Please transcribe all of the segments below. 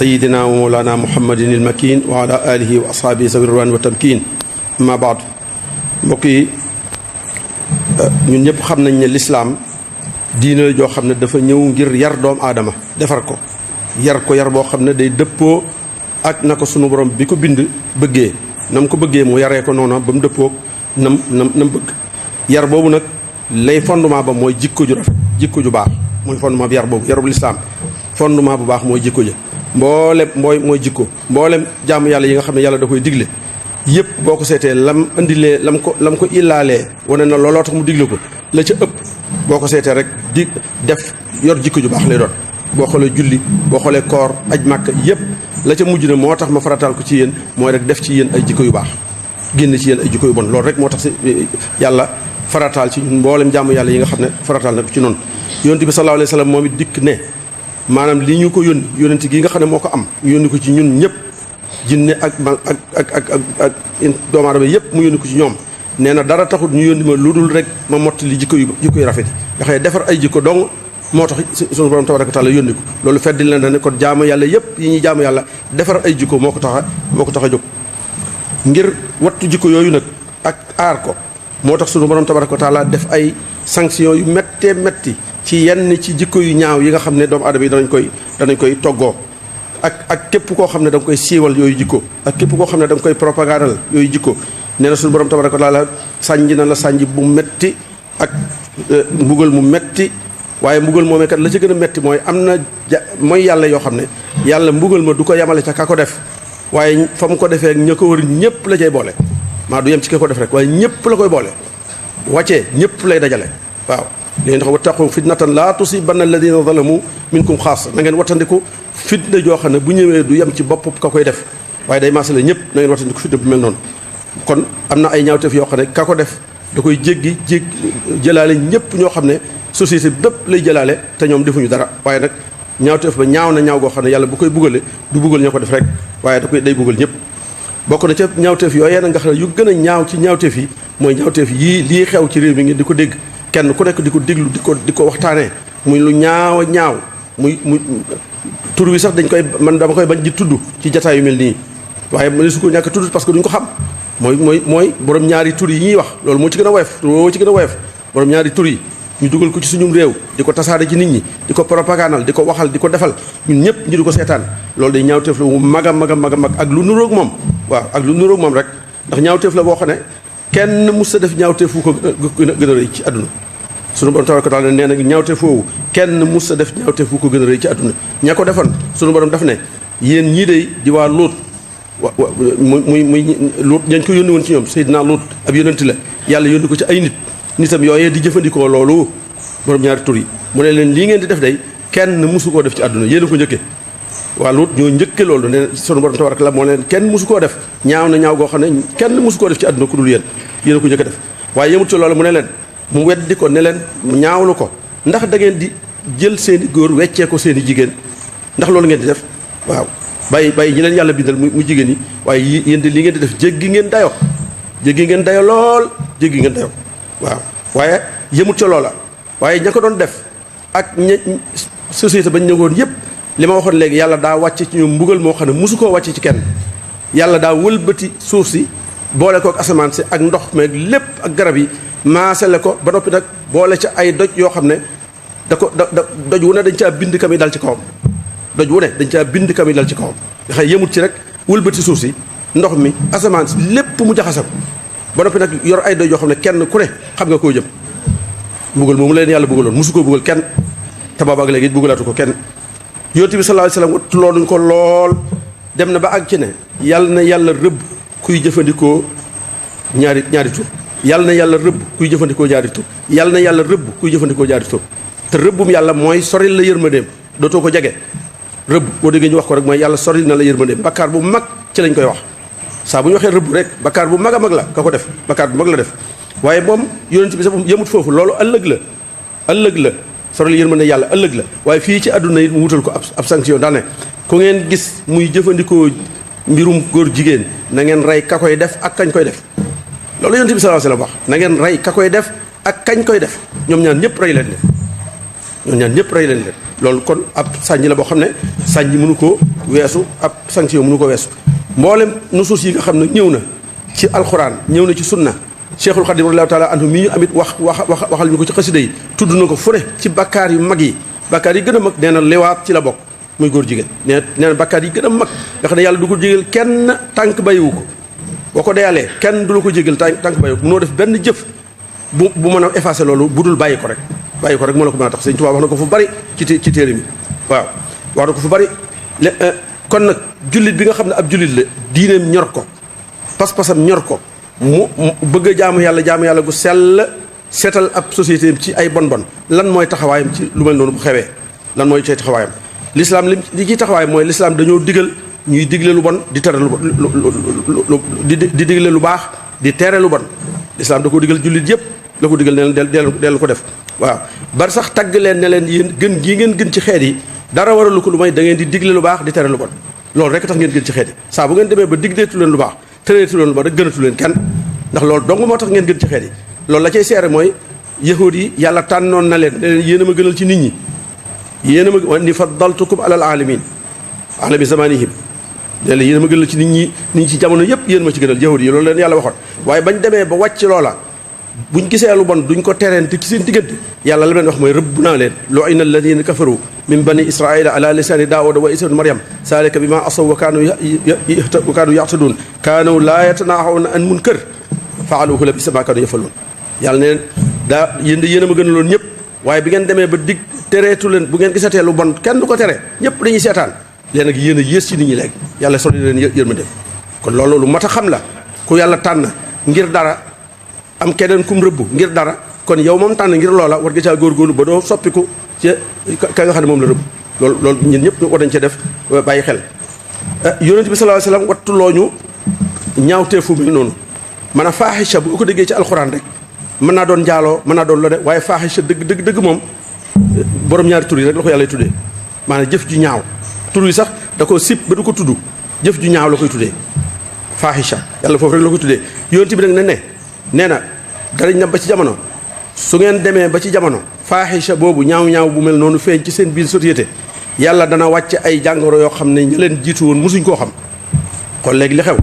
sayidina wa mawlana muhammadin il makin wa ala alihi wa ashaabihi sawi ridwaan wa tamkin amma baadu. mbokk yi, ñun ñëpp xam nañ ne lislaam diine la joo xam ne dafa ñëw ngir yar doomu aadama, defar ko yar boo xam ne day dëppoo ak na ko sunu borom bi ko bind bëggee, na mu ko bëggee mu yaree ko noonu ba mu dëppoo nam bëgg. yar boobu nag lay fondement ba mooy jikko ju rafet, jikko ju baax mooy fondement bi yar boobu. yarub lislaam fondement bu baax mooy jikko ja, mooy jikko. mboolem jaamu yàlla yi nga xam ne yàlla da koy digle yëpp boo ko seetee lam indilee lam ko illaalee wane na looloo tax mu digle ko, la ca ëpp boo ko seetee rek di def yor jikko ju baax lay doon. boo xoolee julli, boo xoolee koor, aj màkk yëpp la ca mujj na moo tax ma farataal ko ci yéen mooy rek def ci yéen ay jikko yu baax, génn ci yéen ay jikko yu bon. loolu rek moo tax si yàlla farataal ci ñun mboolem jaamu yàlla yi nga xam ne farataal na ko ci noonu. yonent bi sallallahu alayhi wa sallam moom it dikk ne maanaam li ñu ko yónent gi nga xam ne moo ko am yónni ko ci ñun ñëpp, jinne ak doomu aadama yëpp mu yónni ko ci ñoom. nee na dara taxut ñu yónni ma lu dul rek ma mottali jikko yu rafet yi nga xam ne defar ay jikko dong moo tax sunu borom tabaraka wa taala yónni ko. loolu feddil na ne kon jaamu yàlla yëpp yi ñuy jaamu yàlla defar ay jikko moo ko tax a jóg. ngir wattu jikko yooyu nag ak aar ko moo tax sunu borom tabaraka wa taala def ay sanction yu méttee métti ci yenn ci jikko yu ñaaw yi nga xam ne doomu aadama yi danañ koy toggoo. ak képp koo xam ne da nga koy siiwal yooyu jikko, ak képp koo xam ne da nga koy propagandal yooyu jikko. nee na suñu borom tabaraka wa taala sànji na la sànji bu metti ak mbugal mu metti. waaye mbugal moomee kat la ci gën a metti mooy am na mooy yàlla yoo xam ne yàlla mbugal ma du ko yemale ca ka ko def, waaye fa mu ko defee ak ña ko wër ñëpp la cay boole. maa du yem ci ka ko def rek waaye ñëpp la koy boole, wàccee ñëpp lay dajale. waaw léegi tax wattaqu fitnatan laa tusibanna alladina zalamu minkum xaas. na ngeen wattandiku fitna joo xam ne bu ñëwee du yem ci bopp ka koy def waaye day maasale ñëpp. na ngeen wattandiku fitna bu mel noonu. kon am na ay ñaawteef yoo xam ne ka ko def da koy jéggi jëlaale ñëpp ñoo xam ne société bépp lay jëlaale te ñoom defuñu dara. waaye nag ñaawteef ba ñaaw na ñaaw goo xam ne yàlla bu koy bugale du bugal ñoo ko def rek waaye day bugal ñëpp. bokk na ca ñaawteef yooyee nag nga xam ne yu gën a ñaaw ci ñaawteef yi mooy ñaawteef yii lii xew ci réew mi ngeen di ko dégg, kenn ku nekk di ko déglu di ko waxtaanee muy lu ñaaw a ñaaw. muy tur wi sax dama koy bañ di tudd ci jataay yu mel nii, waaye mëne su ko ñàkk tudd parce que duñ ko xam. mooy borom ñaari tur yi ñuy wax, loolu moo ci gën a woyof borom ñaari tur yi ñu dugal ko ci suñum réew di ko tasaare ci nit ñi, di ko propagandal, di ko waxal, di ko defal ñun ñëpp ñu di ko seetaan. loolu day ñaawteef la mu mag a mag ak lu nuroog moom. waaw ak lu nuroog moom rek, ndax ñaawteef la boo xam ne kenn mus a def ñaawteef fu ko gën a rëy ci àdduna. sunu borom tabaraka taala nee na ñaawteef foofu kenn mus a def ñaawteef fu ko gën a rëy ci àdduna. ña ko defoon sunu borom daf ne yéen ñii de di waa Luut muy Luut ñañ ko yónni woon ci ñoom. Seydina Luut ab yónnent la, yàlla yónni ko ci ay nitam yooyee di jëfandikoo loolu borom ñaari tur yi. mu ne leen lii ngeen di def day kenn musu koo def ci àdduna, yéen a ko njëkke. waa Luut ñoo njëkke loolu ne sunu borom tabaraka la moo leen kenn musu koo def. ñaaw na ñaaw goo xam ne kenn musu koo def ci àdduna ku dul yéen a ko njëkke def. waaye yemut ci loolu mu ne leen, mu weddi ko ne leen ñaawlu ko, ndax da ngeen di jël seeni góor weccee ko seeni jigéen, ndax loolu ngeen di def. waaw bàyyi ñi leen yàlla bindal mu jigéen yi, waaye yéen de li ngeen di def jéggi ngeen dayo lool jéggi ngeen dayo. waaw waaye yëmut ca loola, waaye ña ko doon def ak société bañ ñëwoon yëpp li ma waxoon léegi, yàlla daa wàcce ci ñoom mbugal moo xam ne mosu koo wàcce ci kenn. yàlla daa wëlbati suuf si boole ko ak asamaan si ak ndox meeg lépp ak garab yi maasale ko ba noppi nag boole ca ay doj yoo xam ne doj wu ne dañ caa bind kam yi dal ci kawam. doj wu ne dañ caa bind kam yi dal ci kawam nga xam yëmut ci rek wëlbati suuf si ndox mi asamaan si lépp mu jaxase ko ba noppi nag yor ay doj yoo xam ne kenn ku ne xam nga koo jëm. buggal moomu leen yàlla buggaloon mosu koo buggal kenn te booba ak léegi buggalaatu ko kenn. yonent bi sallallahu alayhi wasallam tuloonuñ ko lool, dem na ba àgg ci ne yàlla na yàlla rëbb kuy jëfandikoo ñaari tur. yàlla na yàlla rëbb kuy jëfandikoo ñaari tur. yàlla na yàlla rëbb kuy jëfandikoo ñaari tur. te rëbbum yàlla mooy soril la yërmandeem, dootoo ko jege. rëbb boo déggee ñu wax ko rek mooy yàlla soril na la yërmandeem. bakkaar bu mag ci lañ koy wax. saa bu ñu waxee rëbb rek bakkaar bu mag a mag la ka ko def, bakkaar bu mag la def. waaye moom yonent bi sax yemut foofu, loolu ëllëg la soril yërmande yàlla ëllëg la. waaye fii ci àdduna yi mu wutal ko ab sanction daal ne ku ngeen gis muy jëfandikoo mbirum góor jigéen na ngeen rey ka koy def ak kañ koy def. loolu yonent bi sallallahu alayhi wasallam wax, na ngeen rey ka koy def ak kañ koy def. ñoom ñaan ñëpp rey leen loolu kon ab sànji la boo xam ne sànji mënu koo weesu ab sanction mënu ko weesu mboolem nusuus yi nga xam ne ñëw na ci alxuraan ñëw na ci sunna Cheikhul Khadim radiyallahu taala anhu mii ñu amit waxal ñu ko ci xasida yi tudd na ko fu ne ci bakkaar yu mag yi bakkaar yi gën a mag nee na liwaat ci la bokk muy góor jigéen nee na bakkaar yi gën a mag nga xam ne yàlla du ko jégal kenn tànk bàyyiwu ko boo ko deyalee kenn du la ko jégal tànk bàyyiwu ko mënoo def benn jëf bu mën a effacer loolu bu dul bàyyi ko rek moo la ko mën a tax Sëñ Tuubaa wax na ko fu bari ci téere mi waaw wax na ko fu bari kon nag jullit bi nga xam ne ab jullit la diineem ñor ko pas-pasam ñor ko mu bëgg a jaamu yàlla gu sell seetal ab société ci ay bon lan mooy taxawaayam ci lu mel noonu bu xewee lan mooy cay taxawaayam l'islam li ciy taxawaayam mooy l'islam dañoo digal ñuy digle lu bon di tere lu bon di digle lu baax di tere lu bon l'islam da ko digal jullit yëpp la ko digal ne leen dellu ko def waaw bari sax tagg leen ne leen yéen gën gii ngeen gën ci xeet yi dara waralu ko lu may da ngeen di digle lu baax di tere lu bon loolu rek tax ngeen gën ci xeet yi saa bu ngeen demee ba digleetu leen lu baax tereetu leen lu bon rek gënatu leen kenn ndax loolu dong moo tax ngeen gën ci xeet yi loolu la cay seere mooy yahuud yi yàlla tànnoon na leen yéen a ma gënal ci nit ñi yéen a ma wa inni faddaltukum alal alamin alami zamanihim ne la yéen a ma gënal ci nit ñi ci jamono yëpp yéen ma ci gënal yahuud yi loolu leen yàlla waxoon waaye bañ demee ba wàcc loola buñ gisee lu bon duñ ko tereente ci seen diggante yàlla la leen wax mooy rëbb naa leen lu'ina alladina kafaru min bani israila ala lisani daawuda wa isa ibn maryam zalika bima asaw wa kaanu ya'tadun kaanu laa yatanahawna an munkar faaluhu la bisa ma kaanu yafaluun yàlla ne daa yéen a ma gënaloon ñëpp waaye bi ngeen demee ba dig tereetu leen bu ngeen gisatee lu bon kenn du ko tere ñëpp dañuy seetaan leen nag yéen a yées ci nit ñi léegi yàlla soli leen yërmande kon loolu lu mat a xam la ku yàlla tànn ngir dara am keneen kum rëbb ngir dara kon yow moom tànn ngir loola war nga caa góorgóorlu ba doo soppiku ci ka nga xam ne moom la rëbb loolu ñun ñëpp war nañ cee def bàyyi xel yonent bi sallallahu alayhi wasallam wattuloo ñu ñaawteefu mel noonu man a faaxisha bu ko déggee ci alxuraan rek mën naa doon njaaloo mën naa doon lo de waaye faaxisha dëgg moom borom ñaari tur yi rek la ko yàlla tuddee maanaam jëf ju ñaaw tur yi sax da ko sib ba du ko tudd jëf ju ñaaw la koy tuddee faaxisha yàlla foofu rek la koy tuddee yonent bi nag nee na darañ na ba ci jamono su ngeen demee ba ci jamono faaxisha boobu ñaaw bu mel noonu feeñ ci seen biir société yàlla dana wàcc ay jàngoro yoo xam ne ña leen jiitu woon mosuñ koo xam kon léegi li xew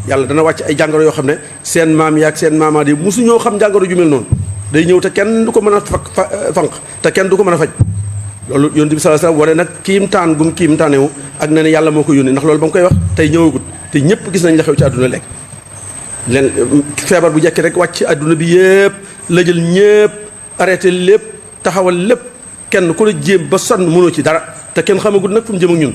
yàlla dana wàcc ay jàngoro yoo xam ne seen maam yaak seen maamaat yi mosuñoo xam jàngoro ju mel noonu day ñëw te kenn du ko mën a fanq te kenn du ko mën a faj loolu yonent bi sallallahu alayhi wasallam wane nag kiimtaan gum kiimtaanewu ak ne yàlla moo ko yónni ndax loolu ba mu koy wax tey ñëwagut te ñëpp gis nañ la xew ci àdduna léegi leen feebar bu jekki rek wàcc àdduna bi yëpp la jël ñëpp arrêté lépp taxawal lépp kenn ku la jéem ba sonn mënoo ci dara te kenn xamagut nag fu mu jëm ak ñun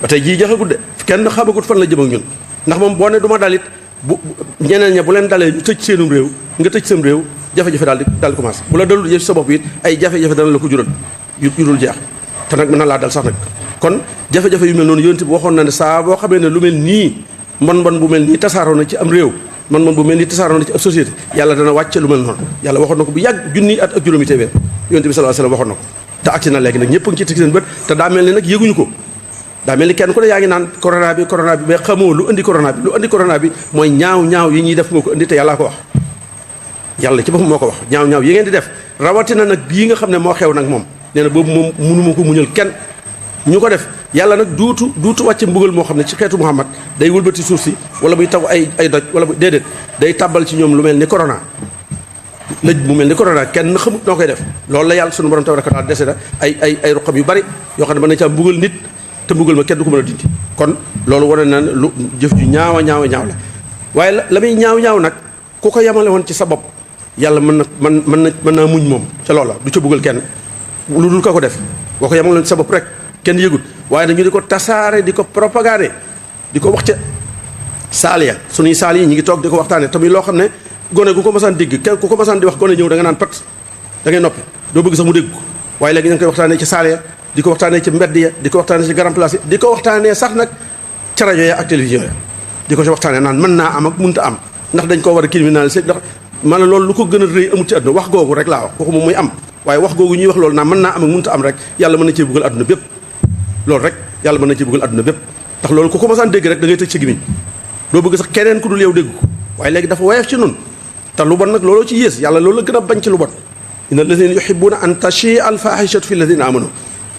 ba tey jii jaxagut de kenn xamagut fan la jëm ak ñun ndax moom boo ne du ma dalit bu ñeneen ña bu leen dalee ñu tëj seenum réew nga tëj sam réew jafe-jafe daal di commencé bu la dalul yëf sa bopp it ay jafe-jafe dana la ko jural yu dul jeex te nag mën na laa dal sax nag kon jafe-jafe yu mel noonu yonent bi waxoon na ne saa boo xamee ne lu mel nii mbon bu mel nii tasaaroo na ci am réew mbon bu mel nii tasaaroo na ci ab société yàlla dana wàcce lu mel noonu yàlla waxoon na ko bu yàgg junni at ak juróomi téeméer yonent bi sallallahu alayhi wasallam waxoon na ko te agsi na léegi nag ñëpp a ngi ci teg seen bët te daa mel ni nag yëguñu ko daa mel ni kenn ku ne yaa ngi naan corona bi mais xamoo lu indi corona bi mooy ñaaw yi ñuy def moo ko indi te yàllaa ko wax yàlla ci boppam moo ko wax ñaaw yi ngeen di def rawatina nag bii nga xam ne moo xew nag moom nee na boobu moom mënuma ko muñal kenn ñu ko def yàlla nag duutu wàcce mbugal moo xam ne ci xeetu Muhammad day wëlbati suuf si wala muy taw ay doj wala déedéet day tàbbal ci ñoom lu mel ni corona lëj mu mel ni corona kenn xamut noo koy def loolu la yàlla sunu borom tabaraka wa taala dese na ay ruqam yu bari yoo xam ne mën na caa mbugal nit te mbugal ma kenn du ko mën a dindi kon loolu wane na lu jëf ju ñaaw la waaye la muy ñaaw nag ku ko yemale woon ci sa bopp yàlla mën naa muñ moom ca loola du ca buggal kenn lu dul ka ko def boo ko yemale woon ci sa bopp rek kenn yëgut waaye nag ñu di ko tasaare di ko propagande di ko wax ca saal ya suñuy saal yi ñu ngi toog di ko waxtaane tamit loo xam ne gone gu ko masaan dégg kenn ku ko masaan di wax gone ñëw da nga naan pat da ngay noppi doo bëgg sax mu dégg ko waaye léegi ñu ngi koy waxtaanee ci saal ya di ko waxtaanee ci mbedd ya di ko waxtaanee ci grand place yi di ko waxtaanee sax nag ca rajo ya ak télévision ya di ko ci waxtaanee naan mën naa am ak mënta am ndax dañ koo war a criminaliser ndax maanaam loolu lu ko gën a rëy amul ci àdduna wax googu rek laa wax waxu moom muy am waaye wax googu ñuy wax loolu naan mën naa am ak mënta am rek yàlla mën na cee buggal àdduna bépp loolu rek yàlla mën na cee buggal àdduna bépp ndax loolu ku ko masaan dégg rek da ngay tëj ci gimiñ doo bëgg sax keneen ku dul yow dégg ko waaye léegi dafa woyof ci nun te lu bon nag looloo ci yées yàlla loolu la gën a bañ ci lu bon inna alladhina yuhibbuna an tashia al fahishatu fi alladhina amanu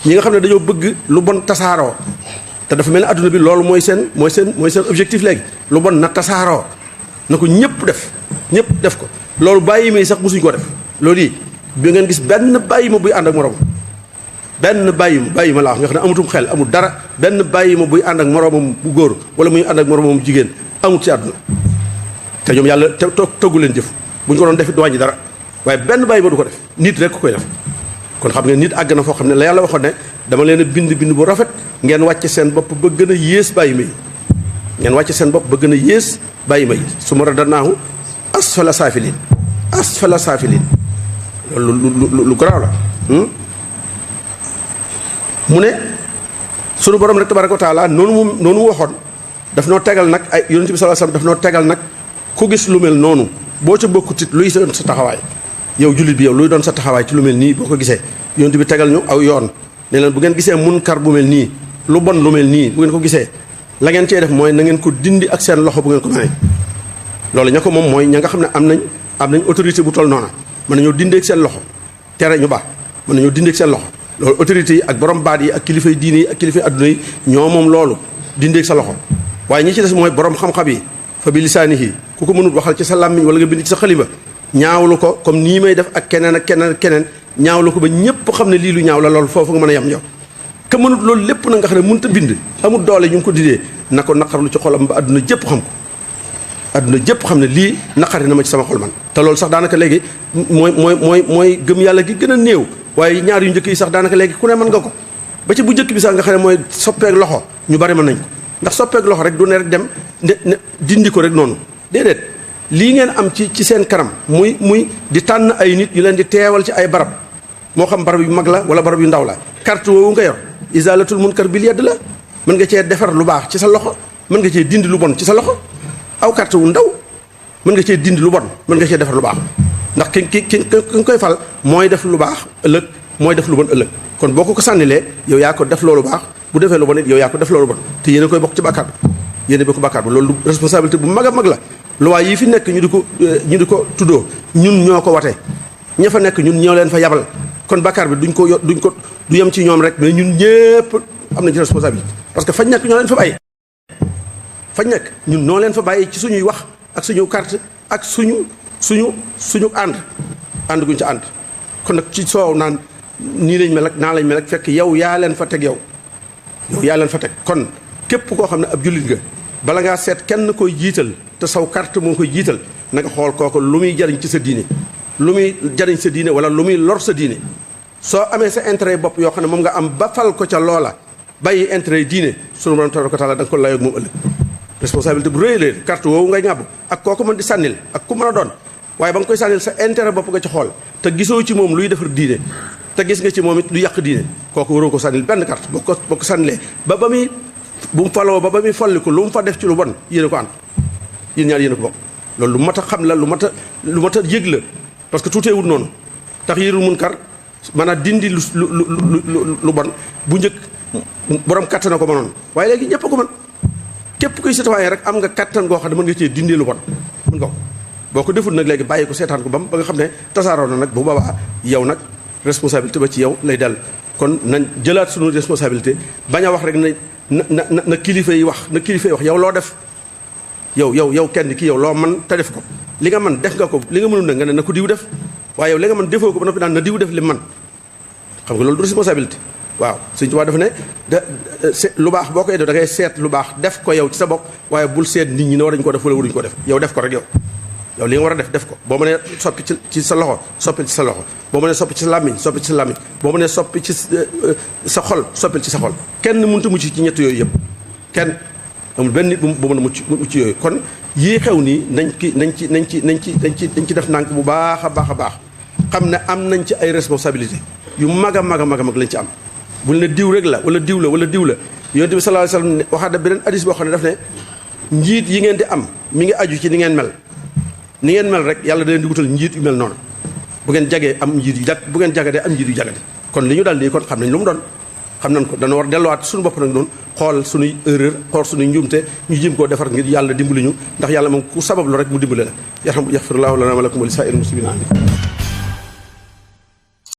ñi nga xam ne dañoo bëgg lu bon tasaaroo te dafa mel ni adduna bi loolu mooy seen objectif léegi lu bon na tasaaroo na ko ñëpp def ko loolu bàyyi may sax mosuñ koo def loolu yi bi ngeen gis benn bàyyi ma buy ànd ak moroom benn bàyyi ma laa wax nga xam ne amutum xel amul dara benn bàyyi ma buy ànd ak moroomam bu góor wala muy ànd ak moroomam jigéen amut ci àdduna te ñoom yàlla te toggu leen jëf bu ñu ko doon def it du wàññi dara waaye benn bàyyi ma du ko def nit rek ku koy def kon xam nga nit àgg na foo xam ne la yàlla waxoon ne dama leen a bind bu rafet ngeen wàcce seen bopp ba gën a yées bàyyi ma yi ngeen wàcce seen bopp ba gën a yées bàyyi ma yi su ma radannaahu asfala saafiliin loolu lu garaaw la mu ne sunu borom rek tabaraka wa taala noonu mu waxoon daf noo tegal nag ay yonent bi sallallahu alayhi wasallam daf noo tegal nag ku gis lu mel noonu boo ca bokkutit luy doon sa taxawaay yow jullit bi yow luy doon sa taxawaay ci lu mel nii boo ko gisee yonent bi tegal ñu aw yoon ne leen bu ngeen gisee munkar bu mel nii lu bon lu mel nii bu ngeen ko gisee la ngeen cee def mooy na ngeen ko dindi ak seen loxo bu ngeen ko mënee loolu ña ko moom mooy ña nga xam ne am nañ autorité bu toll noona mën nañoo dindee ak seen loxo tere ñu baax mën nañoo dindee ak seen loxo loolu autorité yi ak borom baat yi ak kilifay diine yi ak kilifay adduna yi ñoo moom loolu dindee ak sa loxo waaye ñi ci des mooy borom xam-xam yi fa bi lisaanihi ku ko mënut waxal ci sa làmmiñ wala nga bind ci sa xalima ñaawlu ko comme nii may def ak keneen ñaawlu ko ba ñëpp xam ne lii lu ñaaw la loolu foofu nga mën a yem yow ka mënut loolu lépp na nga xam ne mënut a bind amul doole ñu ngi ko didee na ko naqarlu ci xolam ba adduna jëpp xam ko adduna jëpp xam ne lii naqari na ma ci sama xol man te loolu sax daanaka léegi mooy gëm yàlla gi gën a néew waaye ñaar yu njëkk yi sax daanaka léegi ku ne mën nga ko ba ci bu njëkk bi sax nga xam ne mooy soppeek loxo ñu bari mën nañ ko ndax soppeek loxo rek du ne rek dem ne dindi ko rek noonu déedéet lii ngeen am ci seen kanam muy di tànn ay nit ñu leen di teewal ci ay barab moo xam barab yu mag la wala barab yu ndaw la carte woowu nga yor izalatul munkar bil yad la mën nga cee defar lu baax ci sa loxo mën nga cee dindi lu bon ci sa loxo aw carte wu ndaw mën nga cee dindi lu bon mën nga cee defar lu baax ndax ki nga koy fal mooy def lu baax ëllëg mooy def lu bon ëllëg kon boo ko sànnilee yow yaa ko def loolu baax bu defee lu bon it yow yaa ko def loolu bon te yéen a koy bokk ci bàkkaar bi yéen a bokk bàkkaar bi loolu responsabilité bu mag a mag la loi yi fi nekk ñu di ko tuddoo ñun ñoo ko watee ña fa nekk ñun ñoo leen fa yabal kon bàkkaar bi du yem ci ñoom rek mais ñun ñëpp am nañ ci responsabilité parce que fañ nekk ñoo leen fa bàyyi fañ nekk ñun noo leen fa bàyyi ci suñuy wax ak suñu carte ak suñu ànd guñ ci ànd kon nag ci soow naan nii lañ mel ak naa lañ mel ak fekk yow yaa leen fa teg yow yaa leen fa teg kon képp koo xam ne ab jullit nga bala ngaa seet kenn koy jiital te saw carte moo koy jiital na nga xool kooku lu muy jariñ ci sa diine lu muy jariñ sa diine wala lu muy lor sa diine soo amee sa intérêt bopp yoo xam ne moom nga am ba fal ko ca loola bàyyi intérêt diine sunu borom tabaraka taala da nga ko layoog moom ëllëg responsabilité bu rëy la carte woowu ngay ñàbb ak kooku mën di sànnil ak ku mën a doon waaye ba nga koy sànnil sa intérêt bopp nga ci xool te gisoo ci moom luy defar diine te gis nga ci moom it lu yàq diine kooku waroo ko sànnil benn carte boo ko sànnilee ba muy bu mu faloo ba muy folli ko lu mu fa def ci lu bon yéen a ko ànd yéen ñaar yéen a ko bokk loolu lu mat a xam la lu mat a yëg la parce que tuutee wut noonu tax yërul munkar maanaam dindi lu bon bu njëkk borom kattan na ko mënoon waaye léegi ñëpp a ko mën képp kuy citoyen rek am nga kattan goo xam ne mën nga cee dindi lu bon mën nga ko boo ko deful nag léegi bàyyi ko seetaan ko ba nga xam ne tasaaroo na nag bu boobaa yow nag responsabilité ba ci yow lay dal kon nañ jëlaat suñu responsabilité bañ a wax rek na kilifa yi wax yow loo def yow kenn ki yow loo man te def ko li nga man def nga ko li nga mënul nag nga ne na ko diw def waaye yow li nga man defoo ko ba noppi naan na diw def li man xam nga loolu du responsabilité waaw Sëñ Tuubaa dafa ne lu baax boo koy def da ngay seet lu baax def ko yow ci sa bopp waaye bul seet nit ñi ne war dañu ko def wala waruñu ko def yow def ko rek yow li nga war a def ko boo mënee soppi ci sa loxo soppil ci sa loxo boo mënee soppi ci sa làmmiñ soppi ci sa làmmiñ boo mënee soppi ci sa xol soppil ci sa xol kenn mënut a mucc ci ñett yooyu yëpp kenn amul benn nit bu mën a mucc yooyu kon yii xew nii nañ ci def nànk bu baax a baax xam ne am nañ ci ay responsabilité yu mag a mag lañ ci am buñ ne diw rek la wala diw la yonent bi sallallahu alayhi wasallam waxaat na beneen hadis boo xam ne daf ne njiit yi ngeen di am mi ngi aju ci ni ngeen mel rek yàlla da leen di wutal njiit yu mel noonu bu ngeen jagee am njiit yu jag bu ngeen jagadee am njiit yu jagade kon li ñu dal nii kon xam nañ lu mu doon xam nañ ko dana war delluwaat suñu bopp nag noonu xool suñuy erreur xool suñuy njuumte ñu jëm koo defar ngir yàlla dimbali ñu ndax yàlla moom ku sabab lu rek mu dimbali la yaxfirullahu lana wa lakum wa li saa'iril muslimina